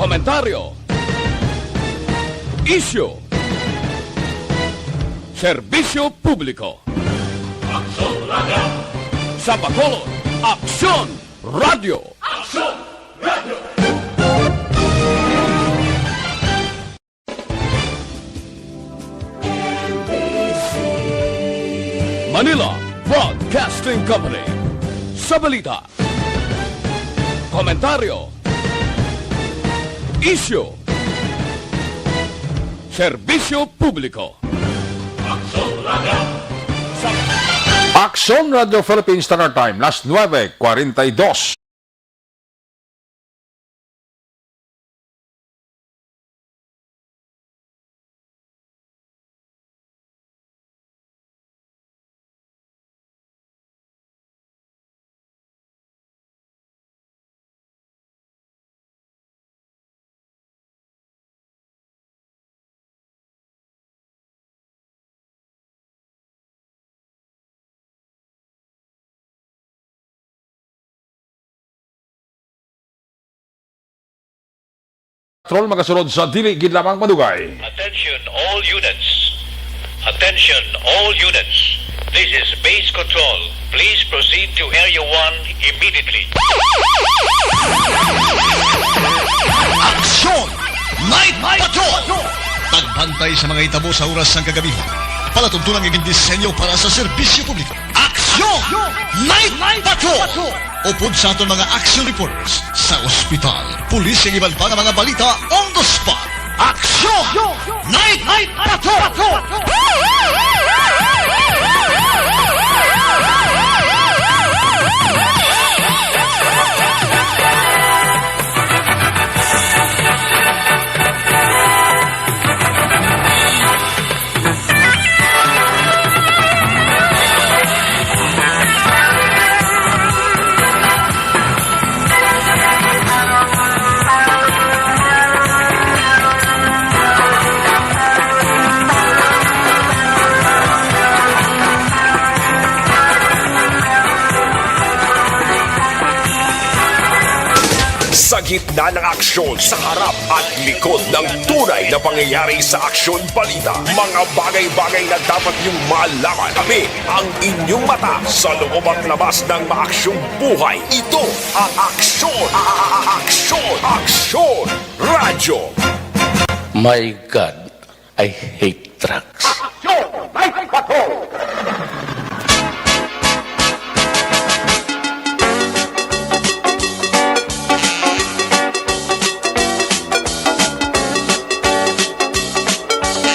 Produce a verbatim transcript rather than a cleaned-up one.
Komentaryo. Isyu. Serbisyo publiko. Aksyon Radio. Sa Bacolod, Aksyon Radio. Aksyon Radio. Manila Broadcasting Company. Sa balita, komentaryo, isyu, serbisyo publiko. Aksyon Radio Philippines Standard Time, las nuebe cuarenta y dos. Patrol magasulod sa dili gid lamang madugay. Attention all units. Attention all units. This is base control. Please proceed to Area one immediately. Aksyon! Night Patrol! Pagbantay sa mga hitabo sa oras sang kagabi. Palatuntunan nga gindisenyo para sa serbisyo publiko. Aksyon! Night Patrol! Upod sa aton mga action reporters sa ospital, pulis, kag iban pa nga mga balita on the spot. Aksyon! Night Patrol! Sa gitna ng aksyon, sa harap at likod ng tunay na pangyayari sa Aksyon Balita, mga bagay-bagay na dapat niyong malaman. Kami ang inyong mata sa loob at labas ng maaksyong buhay. Ito ang Aksyon, a- a- a- Aksyon, Aksyon Radyo. My God, I hate drugs. Aksyon!